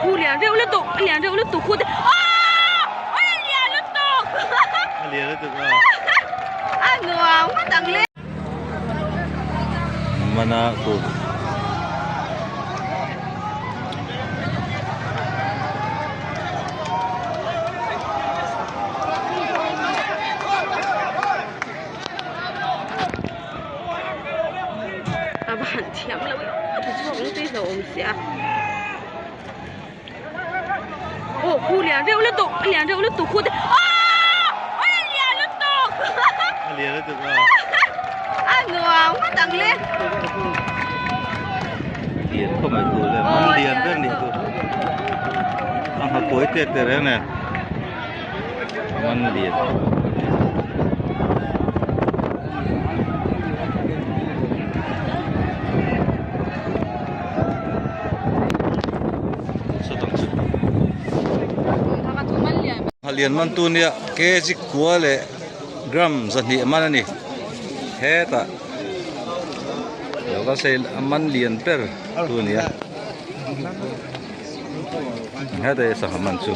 khu lian reuh lutuk a lian reuh lutuk khu te aaa oi a lian lutuk a lian lutuk a a nuam ngawt ang le. Mana kut. A va han thiam lo e aw ti chhuak ang tui hlauhawm sia aw khu lian reuh lutuk a lian reuh lutuk khu te aaa oi a lian lutuk a lian lutuk a a nuam ngawt ang le lian khawp mai tu le man lian ber nih chu a nghakuai tek te reng nen man lian. Lian man tu nia kg kua leh gram zahnih a man a ni hetah lo kan sawi a man lian ber tu a ni a hetah hi sangha man chu.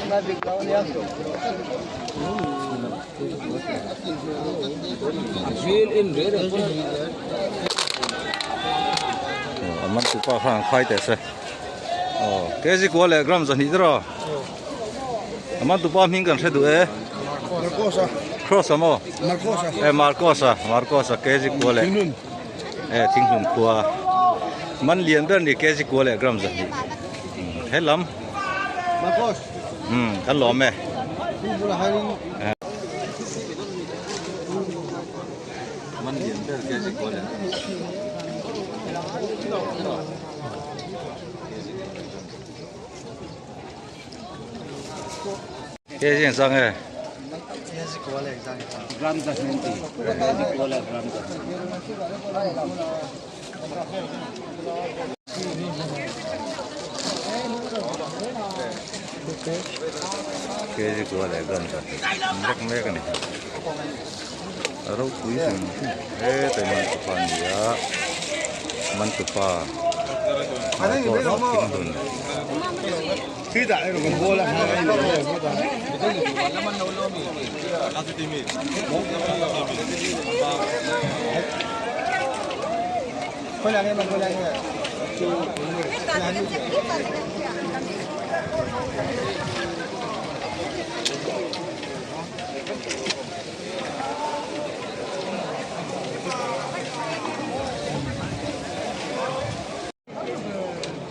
A man tu pa khan an khai teh se aw kg kua leh gram zahnih te rawh a man tu pa hming kan hre duh e cross a maw e marcos a marcos a kg kua leh e thinghlun khua man lian ber ni kg kua leh gram zahnih helam umm kan lawm e. Man lian ber kg kua leh kg ang sang e kg kua leh gram zahnih vek mek a ni a ropui hrim hrim hetah hian tupa a ni a man tupa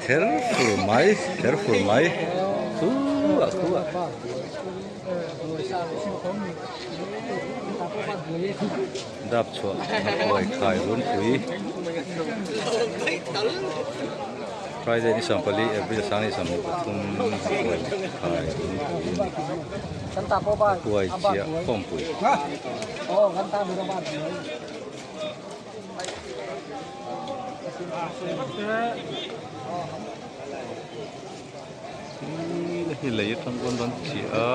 Ther fur mai ther fur mai khuah khuah. Dap chhuah nghakuai khai runpui Friday ni 14 April 2023 nghakuai khai runpui a ni nghakuai chiah khawmpui. Hi lei atang pawn rawn chiah a.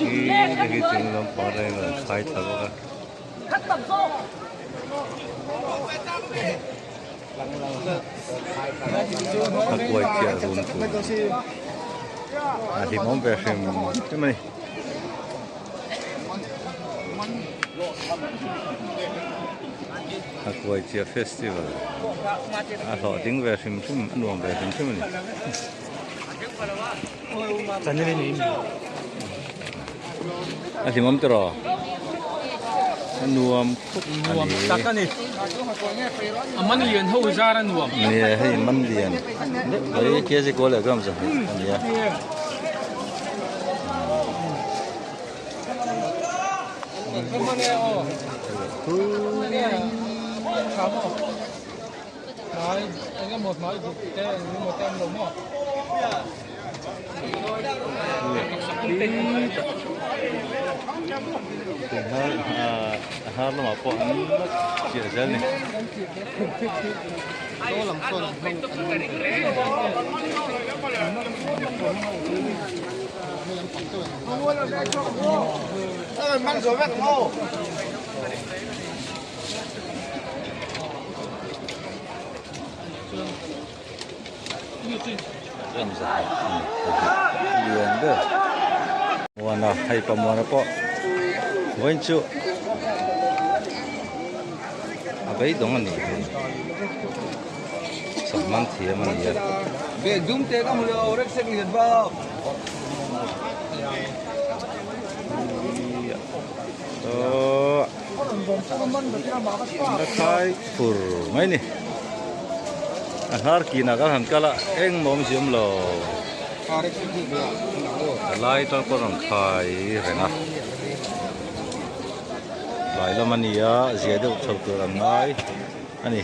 Hi hei chung lampang atangin rawn khai thla bawk a. A kuai chiah run tur a hlimawm ve hrim hrim a ni. A kuai chiah festival a hlawhtling ve hrim hrim a nuam ve hrim hrim a ni. A hlimawm tiraw? A nuam khawp Nuam tak a ni. A man lian ho zar a nuam. Nia hei man lian deuh mai kg kawl leh gram 2 a ni a. Khitah a hnar lamah pawh an la chiah zel a ni. Lian ber muana hei pa muana pawh vawiin chu a beidawng a nih hi sahman thiam a ni a. A khai fur mai ni a hnar kinah kan han kal a engmah awm ziam lo a lai tang pawh a rawn khai reng a tlai lam a ni a zia deuh chho tur an ngai a ni.